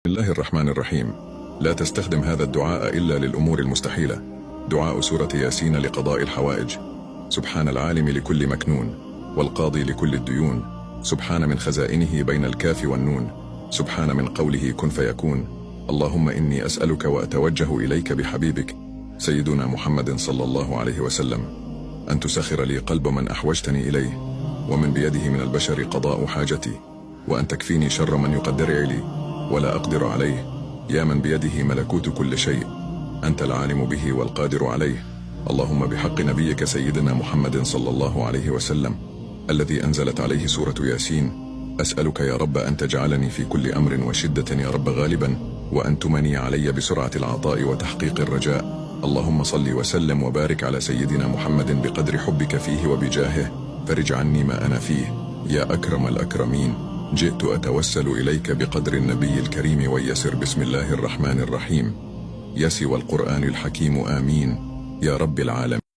الله الرحمن الرحيم. لا تستخدم هذا الدعاء إلا للأمور المستحيلة. دعاء سورة ياسين لقضاء الحوائج. سبحان العالم لكل مكنون، والقاضي لكل الديون، سبحان من خزائنه بين الكاف والنون، سبحان من قوله كن فيكون. اللهم إني أسألك وأتوجه إليك بحبيبك سيدنا محمد صلى الله عليه وسلم أن تسخر لي قلب من أحوجتني إليه، ومن بيده من البشر قضاء حاجتي، وأن تكفيني شر من يقدر لي ولا أقدر عليه، يا من بيده ملكوت كل شيء، أنت العالم به والقادر عليه. اللهم بحق نبيك سيدنا محمد صلى الله عليه وسلم الذي أنزلت عليه سورة ياسين، أسألك يا رب أن تجعلني في كل أمر وشدة يا رب غالبا، وأن تمني علي بسرعة العطاء وتحقيق الرجاء. اللهم صل وسلم وبارك على سيدنا محمد بقدر حبك فيه وبجاهه، فرج عني ما أنا فيه يا أكرم الأكرمين. جئت أتوسل إليك بقدر النبي الكريم ويسر. بسم الله الرحمن الرحيم. يس والقرآن الحكيم، آمين يا رب العالمين.